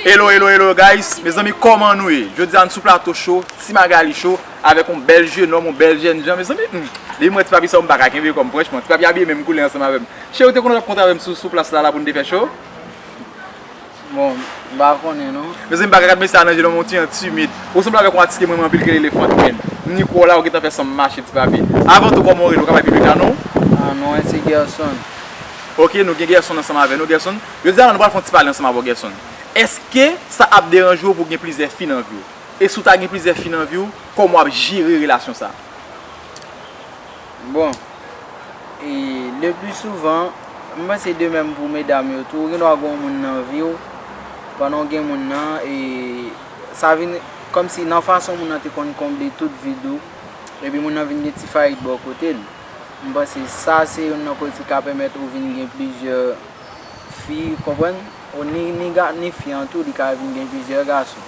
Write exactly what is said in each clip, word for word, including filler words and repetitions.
Hello, hello, hello, guys. Mezanmi, kòman nou ye? Jodi a, n sou plato cho, Ti Magali Show, avèk yon bèl jenòm, yon bèl jènjan. Mezanmi, hmm, depi m wè Ti Papi sa, m pa ka kenbe kò m, franchman. Ti Papi abiye menm koulè ansanm avè m. Cheri, ou te konn ap kontre avè m sou, sou plas la, la pou n te fè cho? Bon, m pa konnen non. Mezanmi, m pa ka gad mesye a nan je l, yon ti jan timid. Ou sanble avèk yon atis ke m renmen anpil ki rele Elefant Man. M ni kò w la, ou gentan fè san m mache, Ti Papi. Avan tou, kòman w rele? Ou ka bay piblik la non? Ah, non, se Gerson. Ok, nou gen Gerson ansanm avè nou, Gerson. Jodi a, nou pral fè yon ti pale ansanm avè w, Gerson. Èske sa ap deranje w pou gen plizyè fi nan vi w? E si w ta gen plizyè fi nan vi w, kòman w ap jere relasyon sa? Bon, e le pli souvan, m panse de menm pou medam yo tou, ou gen dwa gen yon moun nan vi w, pandan w gen moun nan, e sa vin kòmsi nan fason moun nan te konn konble tout vid ou, epi moun nan vin gen ti fayit bò kote l. M panse sa se youn nan kote ki ka pèmèt ou vin gen plizyè fi, konprann? Ou ni, ni, ga, ni fi an tou, li ka vin gen plizyè gason.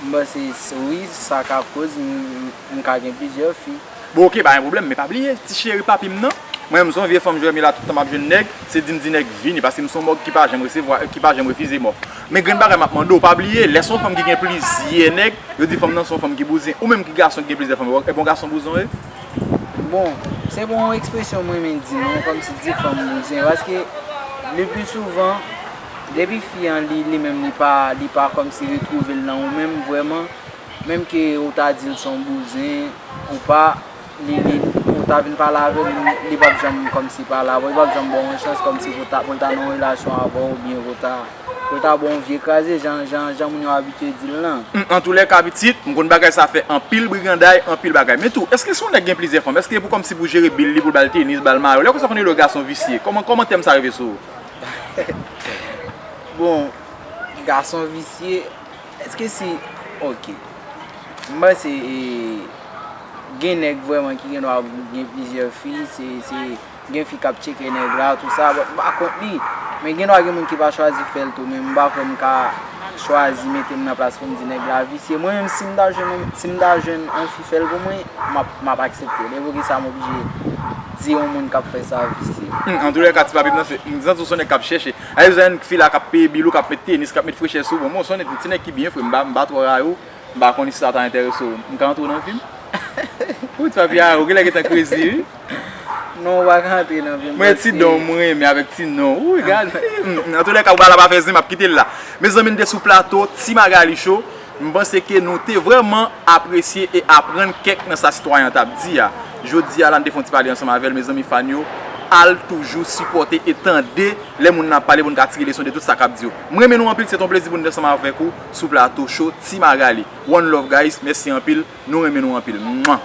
M panse, s- wi, sa ka koz m, m, m ka gen plizyè fi. Bon, ok, pa gen pwoblèm, men pa bliye, ti cheri papi m nan. Mwen menm, se yon vye fanm, Jeremy la, tout tan m ap jwenn nèg, se di m di nèg vini, paske m se yon mòg ki pa janm resevwa, ki pa janm refize mò. Men grenn bagay m ap mande w, pa bliye, lè se yon fanm ki gen plizyè nèg, yo di fanm nan se yon fanm ki bouzen. Ou menm ki gason ki gen plizyè fanm, e bon gason bouzen w ye? Bon, se pa yon ekspresyon mwen renmen di non, kòmsi di fanm bouzen, paske le pli souvan, depi fi an li, li menm li pa, li pa kòmsi retwouve l nan ou menm vrèman, menm ke ou ta di l se yon bouzen ou pa, li, li, ou ta vin pale avè l, li, li p ap janm kòmsi pale avè w, li p ap janm ba w yon chans kòmsi pou ta, pou l ta nan yon relasyon avè w oubyen pou ta, pou l ta ba w yon vye kraze, jan, jan, jan moun yo abitye di l lan. Hmm, antoulèka, pitit, m konn bagay sa fè anpil briganday, anpil bagay. Men tou, èske si yon nèg gen plizyè fanm, èske pou kòmsi pou jere bil li, pou l ba l tenis, ba l mayo, lè konsa konn rele w gason visye? Kòman, kòman tèm sa rive sou ou? Bon, gason visye, èske si, ok. M panse, e, gen nèg vrèman ki gen dwa gen plizyè fi, se, se, gen fi k ap tcheke nèg la, tou sa, but m pa kont li. Men gen dwa gen moun ki pa chwazi fè l tou, men m pa kwè m ka chwazi mete m nan plas pou m di nèg la visye. Mwen menm, si m ta jwenn, si m ta jwenn yon fi fè l pou mwen, m ap, m ap aksepte. Lè poukisa m oblije di yon moun k ap fè sa visye? Hmm, antoulèka, ti papi m nan, se, m santi w se yon nèg k ap chèche. Ay, zen fi la k ap peye bil ou, k ap met tenis, k ap met frechè sou ou. Bon, mwen se yon nèg, ti nèg ki byen fre, m pa, m pa twò rayi w, m pa konn si sa ta enterese w. M ka antre w nan vi m? Ou ti papi a, ou genlè gentan krezi, wi. Non, ou pa ka antre nan vi m. Mwen ti don mwen renmen avèk ti non. Wi, gade. Hmm, antoulèka, ou ba la pa fè zen, m ap kite l la. Mezanmi, n te sou plato, Ti Magali Show. M panse ke nou te vrèman apresye e aprann kèk nan sa sitwayen an t ap di a. Jodi a la, n te fè yon ti pale ansanm avè l, mezanmi fan yo, al toujou sipòte e tande lè moun nan ap pale pou n ka tire leson de tout sa k ap di yo. M renmen nou anpil, se te yon plezi pou n te ansanm avèk ou sou plato cho Ti Magali. One love, guys, mèsi anpil, nou renmen nou anpil. Mwa!